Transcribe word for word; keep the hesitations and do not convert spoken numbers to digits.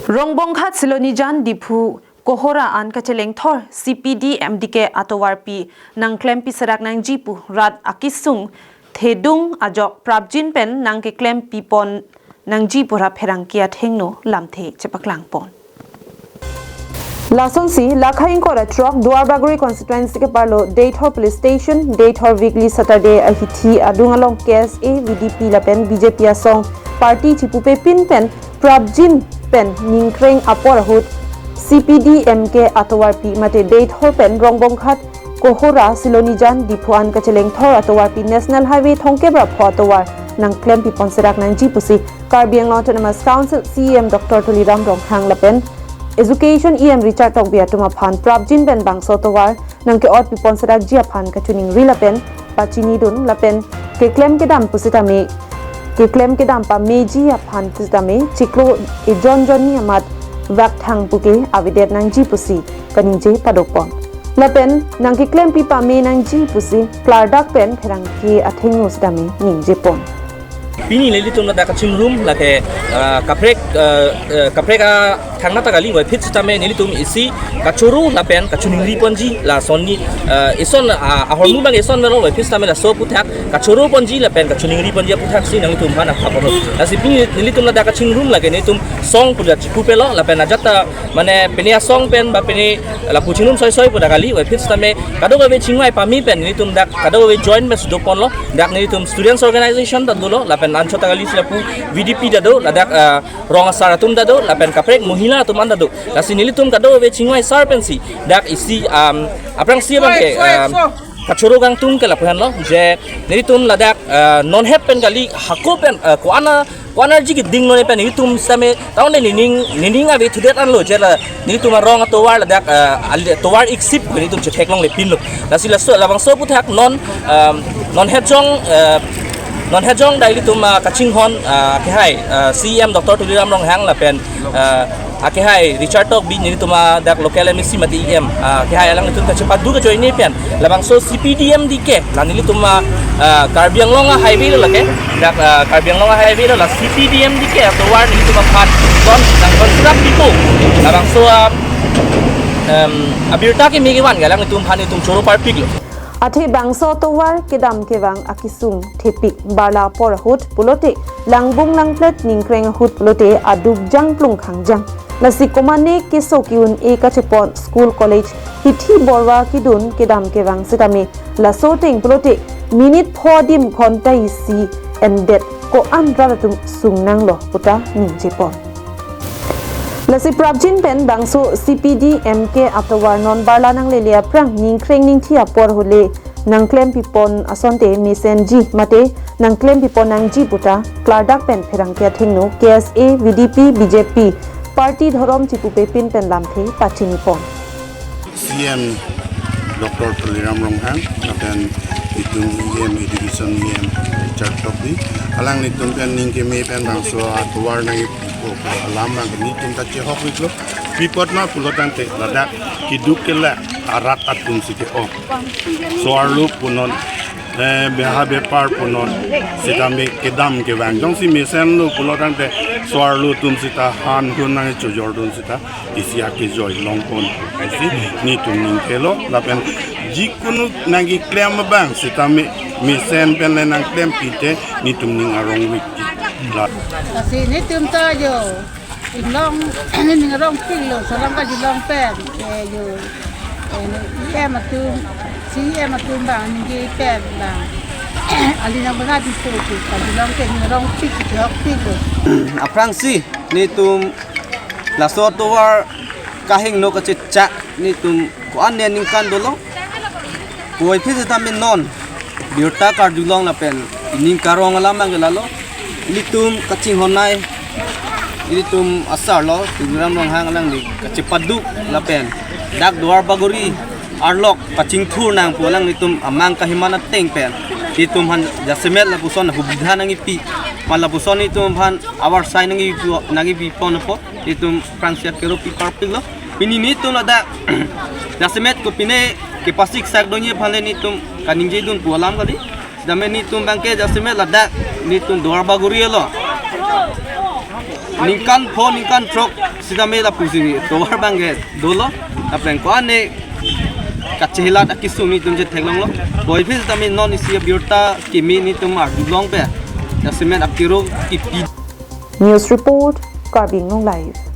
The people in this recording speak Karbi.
Rongbonghat Silonijan Diphu Kohora an kachelengthor C P D M D K atovarpi nangklempi serak nangji pu rat akesung thedung ajok prapjin pen nangkeklempi pon nangji pu ra pherangke athengno lamthe chepaklangpon. Lasonsi, lakha ingkoi ra throk Duarbagori constituency keparlo Deithor Police Station, Deithor weekly Saturday ahithi adung along K S A, V D P lapen B J P asong party chipupepin pen prapjin pen ningkreng apor ahut C P D M K atovarpi mate Deithor pen Rongbonghat Kohora Silonijan Diphu an kachelengthor atovarpi National Highway thomkep ra pho atovar nangklempi pon serak nangji pusi Karbi Anglong Autonomous Council C E M Doctor Tuliram Ronghang lapen Education E M Richard Tokbi atum aphan prapjin pen bangso atovar nangke-otpi pon serakji aphan kachiningri lapen pachinidun lapen keklem kedam pusitame, keklem kedam pameji aphan pusitame chiklo ejon jonni amat vakthang puke avedet nangji pusi kaningje padopon. Lapen nangkeklempi pame nangji pusi klardak pen pherangke athengno sitame ningjepon. Pini nelitum ladak kachingrum lake, ah, kaprek, ah, eh, kaprek athangta kali, puvoiphit sitame nelitum isi kachoro lapen kachiningri ponji lasonni, ah, ison, ah, ahormu abang ison melo, puvoiphit sitame laso aphuthak kachoro ponji lapen kachiningri ponji aphuthaksi nanglitum aphan akhapon. Lasi pini nelitum ladak kachingrum lake nelitum song puja chipupelo lapen ajat ta mane pini asong pen ba pini lapu chingrum soisoi pu dak kali, puvoiphit sitame kadokave chingvai pame pen nelitum dak kadokave join mes doponlo, dak nelitum students organization ta dolo lapen anchot ta kalisi lapu V D P ta do, ladak, ah, rong asar atum ta do lapen kaprek mohila atum an ta do. Lasi nelitum kadokave chingvai sar pensi dak isi, um, aphrangsi abangke, um, kachoro kangtung ke lapu henlo je nelitum ladak, ah, non het pen kali, hako pen, ah, ko-an a ko-an arji keding lo ne pen nelitum sitame taon le nening, nening ave thudet anlo je la nelitum arong atovar ladak, ah, ali atovar iksip nelitum chetheklonglepinlo. Lasi laso labangso aphuthak non, um, non het jong, ah, non het jong dak ilitum, ah, kachinghon, ah, kehai, ah, C E M Doctor Tuliram Ronghang lapen, ah, akehai Richard Tokbi nelitum adak local M A C mate E M, ah, kehai alanglitum kachepadu kajoine pen labangso C P D M D K la nelitum, ah, ah, Karbi Anglong a-highway lo lake, dak, ah, Karbi Anglong a-highway lo la C P D M D K atovar nelitum aphan don nang construct pipo. Labangso, ah, em, abirta keme kevan ke alanglitum aphan nelitum choro parpiklo. Athe bangso atovar kedam kevang akesung thepik barla apor ahut pulote langbung langplet ningkreng ahut pulote aduk jangplung khangjang. Lasi komane keso ki-un-e kachepon school college hithi borwa kedun kedam kevang sitame laso ateng pulote minute pho adim ghonta isi endet ko-an rat atum sungnanglo puta ningjepon. Lasi prapjin pen bangso C P D M K atovar non barla nanglele aphrang ningkreng ningthi apor ahut le nangklempi pon asonte mesenji mate nangklempi pon nangji puta klardak pen pherangke athengno K S A, V D P, B J P party dhorom chipupepin pen lamthe pachinipon. C E M Doctor Tuliram Ronghang, lapen itum E M Education E M Richard Tokbi, alanglitum pen ning keme pen bangso atovar nangkepi alam abang nelitum ta chehok-iklo. Pi apot ma pulo tangte ladak keduk kela arat atum si ke-ong. So-arlo punon, eh, beha bepar punon, sitame kedam kevang jongsi mesenlo pulo tangte so-arlo atum sita han hun nangchojordun sita isi akejoi longpon. Lasi nelitum ningkelo lapen jikunu nangkeklem abang sitame mesen pen le nangklempi te nelitum ning arong-ik la. Lasi nelitum ta jo inglong, ning arongpiklo, salam kajilong pen ke jo, eh, E M atum, C E M atum abang ningje pen abang ali nang bana di pupu kajilong ke ning arongpik, chehokpiklo. Aphrangsi nelitum laso atovar kahingno kachechak nelitum ko-an ne ningkan dolo. Puvoiphit sitame non birta karjulong lapen ining karong alam abang ke lalo. Ilitum kachinghonnei, ilitum asarlo Tuliram Ronghang alangli kachepadu lapen dak Duarbagori arlok kachingthur nang pu alanglitum amang kahiman ateng pen ilitum aphan jasemet lapuson hubidha nangkepi, ma lapuson ilitum aphan avarsai nangkepi, nangkepipon apot ilitum aphrangsi akero pi parpiklo. Pini nelitum ladak jasemet kopine kepasik sak dongji aphan le nelitum kaningjedun pu alam kali. Sitame nelitum abangke jasemet ladak nelitum Duarbagori lo. Ningkan pho ningkan throk sitame lapusi tovar abang ke dolo. Lapen ko-an ne kachehelat akesung netum chetheklonglo. Puvoiphit sitame non isi abirta kimi netum arjulongpe, jasemet apiro kipi. News report, Karbi Anglong Live.